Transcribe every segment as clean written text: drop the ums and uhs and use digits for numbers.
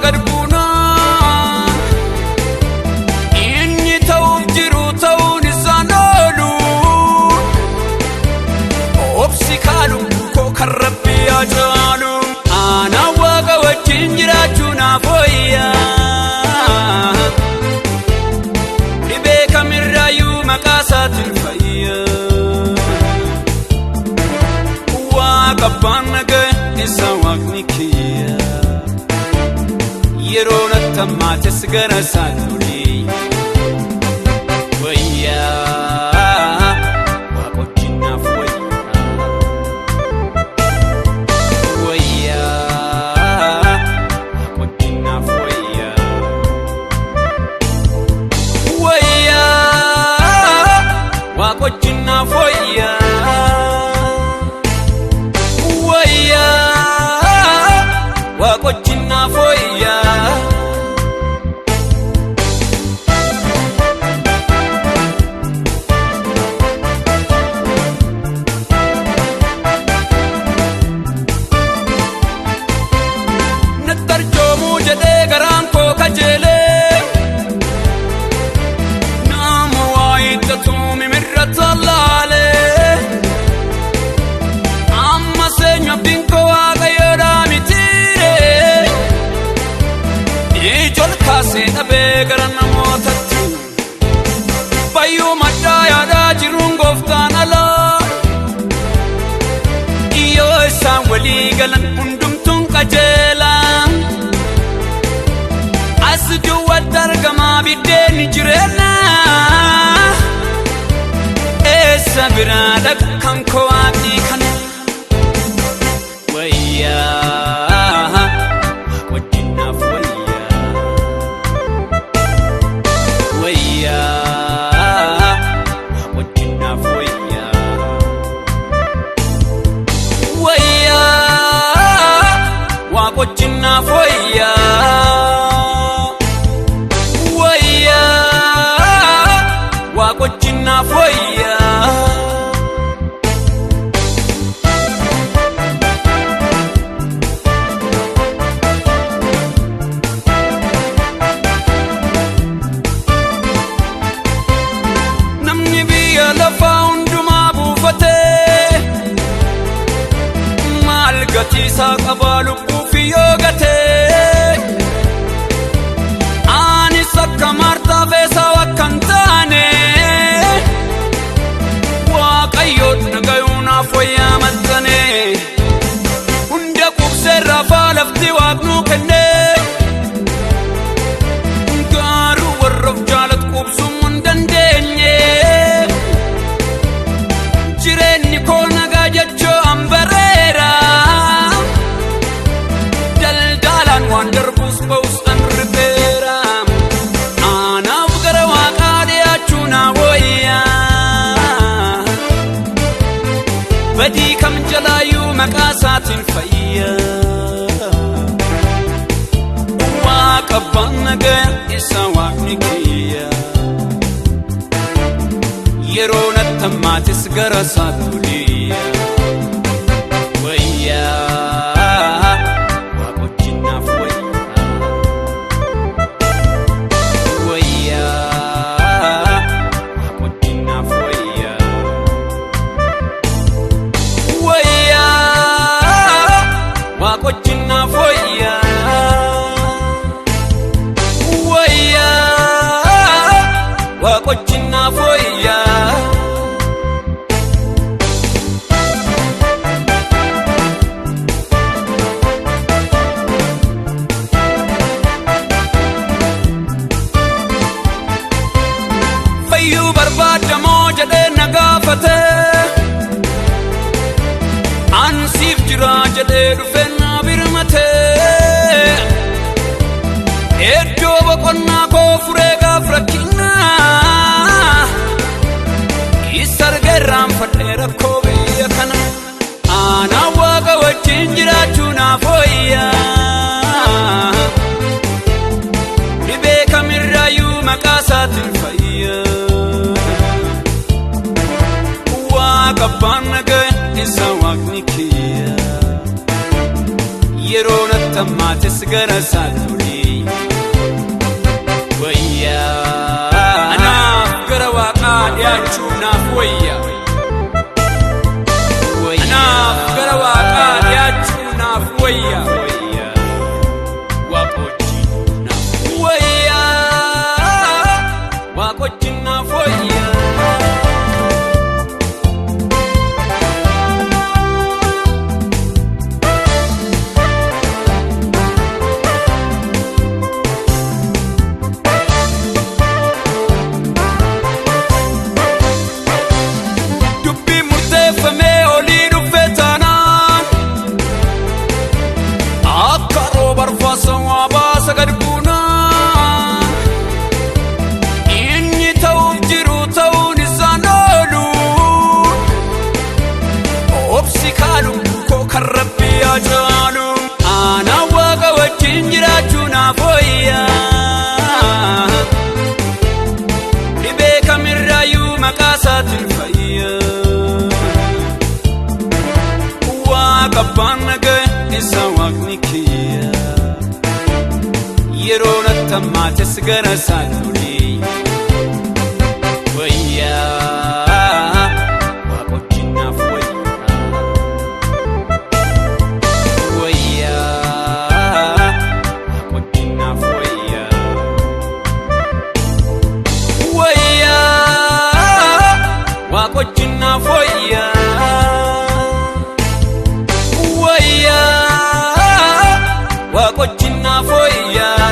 gad buunaa inni ta'uuf jiru ta'uun isaan oolu obsi kaalu koo kan Rabbi yaa jaalu aanaa Waaqa wajjin jiraachuu naaf wayyaa dhibee kamirraayyuu maqaa isaatiin fayyaa Waaqa abbaan nagaa isa Waaqni kiyya yeroo natti hammaates gara isaa tolee wayyaa Waaqa wajjin naaf wayyaa wayyaa Waaqa wajjin naaf wayyaa wayyaa Waaqa wajjin naaf wayyaa wayyaa Waaqa wajjin naaf wayyaa. Natti arjoomuu jedhee garaan koo kajeelee nama waa hiikkatu mimirra laalee amma seenyu abdiin koo Waaqayyoodhaa mitiiree ijol kaasee dhabee gara namootatti bayyuu maddaa yaadaa jiruun gooftaan alaa yoo isaan walii galan hundumtuun qajeelaa as duwwaatti argamaa biddeen jireenyaa eessa biraa dhaqa kan koo Waaqni kana wayyaa Waaqa wajjin naaf wayyaa wayyaa Waaqa wajjin naaf wayyaa wayyaa Waaqa wajjin naaf wayyaa wayyaa Waaqa wajjin naaf wayyaa. Namni biyya lafaa hundumaa buufatee maal gatiisaa qabaa lubbuu fi yoo gatee anis akka Maartaa feesaa akka hin taane Waaqayyoon nagayuu naaf wayyaa maxxane hunda qubsee rafaa lafti Waaqnuu kennee garuu warra of jaalatu qubsuu hin dandeenye jireenyi koo nagaa jechuu an bareera daldaalaan waan darbus ba'us an rifeera anaaf gara Waaqaa dhiyaachuu naa wayyaa badii kam jalaayyuu maqaa isaatiin fayyaa Waaqa abbaan nagaa isa Waaqni kiyya yeroo natti hammaates gara isaa tolee wayyaa Waaqa wajjin naaf wayyaa wayyaa Waaqa wajjin naaf wayyaa wayyaa Waaqa wajjin naaf wayyaa wayyaa Waaqa wajjin naaf wayyaa. Fayyuu barbaadamoo jedhee na gaafate an siif jira jedhee dhufee na birmate iddoo boqonnaa koo furee gaaf rakkinaa isa arga irraanfadhee rakkoo biyya kana aanaa Waaqa wajjin jiraachuu naaf wayyaa dhibee kamirraayyuu maqaa isaatiin fayyaa Waaqa abbaan nagaa isa Waaqni kiyya yeroo natti hammaates gara isaa tolee. jiraachuu naaf wayyaa. Dhibee kamirraayyuu maqaa isaatiin fayyaa. Waaqa abbaan nagaa isa waaqni kiyya. Yeroo nattamaates gara isaa tolee. Wayyaa waaqojjinaaf wayyaa. Wayyaa waaqojjinaaf wayyaa. Wayyaa waaqojjinaaf wayyaa. Wayyaa waaqojjinaaf wayyaa.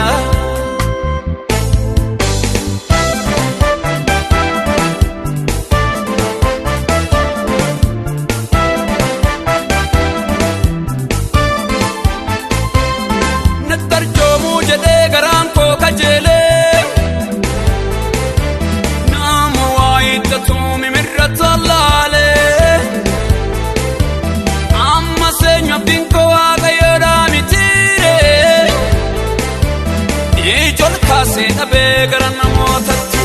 Nattarjoomuu jedhee garaan koo kajeelee. Nama waa hiikkatu mimirra tolaalee. Amma seenyu abdiin koo waaqayyoodhaa mitiiree. Ijool kaasee dhabee gara namootatti.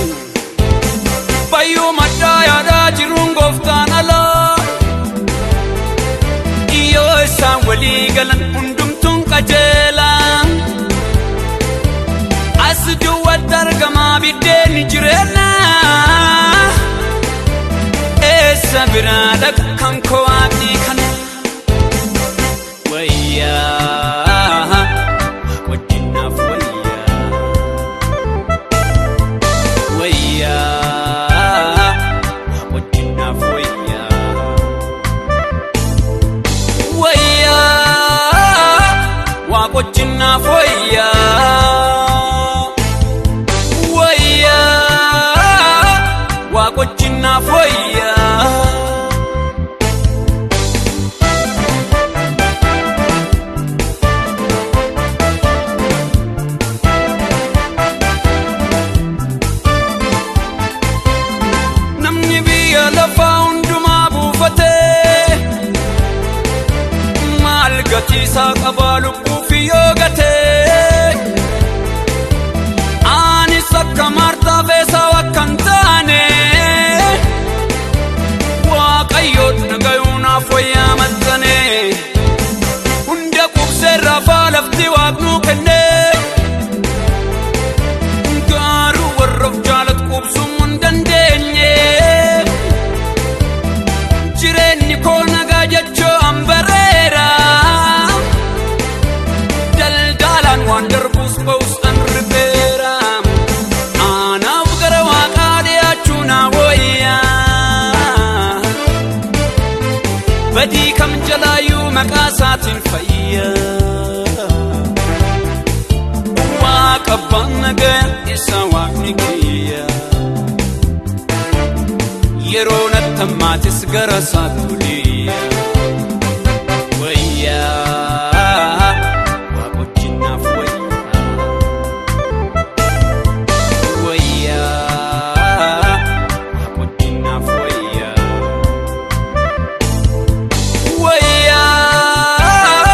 Bayyuu maddaa yaadaa jiruun gooftaan alaa. Yoo isaan walii galan hundumtuun qajeelaa. As duwwaatti argamaa biddeen jireenyaa. Eessa biraa dhaqa kan koo waaqni kana. Wayyaa waaqojjinaaf wayyaa. Wayyaa waaqojjinaaf wayyaa. Wayyaa waaqojjinaaf wayyaa. Wayyaa waaqojjinaaf wayyaa. Namni biyya lafaa hundumaa buufatee maal gatiisaa qabaa lubbuuf yoo gatee. Anis akka Maartaa feesaa akka hin taane Waaqayyoon nagayuu naaf wayyaa maxxane. Hunda qubseerraa faa lafti waaqnuu kenne. Garuu warra of jaalatu qubsuu hin dandeenye. Jireenyi koo nagaa jechuu an bareera. Daldaalaan waan darbus ba'us an rifeera. Anaaf gara waaqaa dhiyaachuu naa wayyaa. Badii kam jalaayyuu maqaa isaatiin fayyaa. Waaqa abbaan nagaa isa waaqni kiyya. Yeroo nattamaates gara isaa tolee. Wayyaa waaqojjinaaf wayyaa. Wayyaa waaqojjinaaf wayyaa. Wayyaa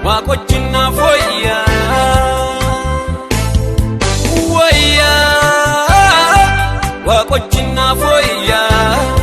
waaqojjinaaf wayyaa. Wayyaa waaqojjinaaf wayyaa.